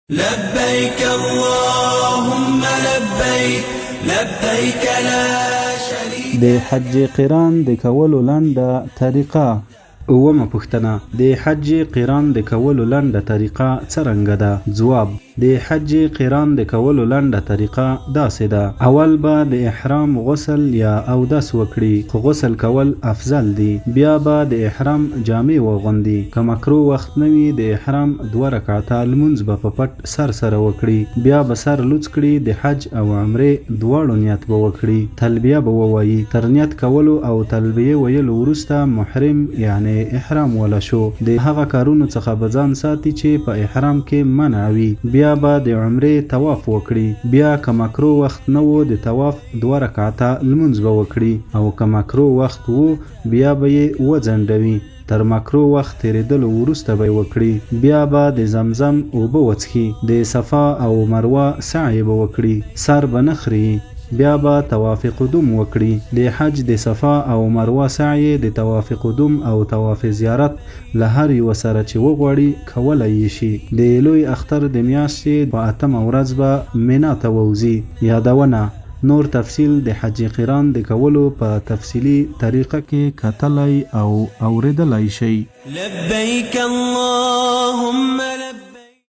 لبيك اللهم لبيك لبيك لا شريك د حج قران د کولو لنډه طریقه. اوومه پوښتنه، د حج قران د کولو لنډه طریقه څرنګه ده؟ ځواب، د حج قران د کولو لنډه طریقه داسې ده، اول به د احرام غسل یا اودس وکړي، خو غسل کول افضل دي، بیا به د احرام جامې واغوندي، که مکروه وخت نه وي د احرام دوه رکعته لمونځ به په پټ سر سره وکړي، بیا به سر لوڅ کړي، د حج او عمرې دواړو نیت به وکړي، تلبیه به ووايي، تر نیت کولو او تلبیې ویلو وروسته محرم یعنې احرام والا شو، د هغه کارونو څخه به ځان ساتي چې په احرام کې منع وي، بیا به د عمرې طواف وکړي، بیا که مکروه وخت نه وو د طواف دوه رکعته لمونځ به وکړي او که مکروه وخت وو بیا به یې وځنډوي. تر مکروه وخت تېرېدلو وروسته به یې وکړي، بیا به د زمزم اوبه وڅښي، د صفا او مروه سعې به وکړي، سر به نه خرېي، بیا به طواف قدوم وکړي، د حج د صفا او مروه سعې د طواف قدوم او طواف زیارت له هر یوه سره چې وغواړي کولای یې شي، د لوی اختر د میاشتې په اتمه ورځ به مینا ته ووځي. یادونه، نور تفصیل د حج قران د کولو په تفصیلي طریقه کې کتلای او اوریدلای شئ. لبيك اللهم.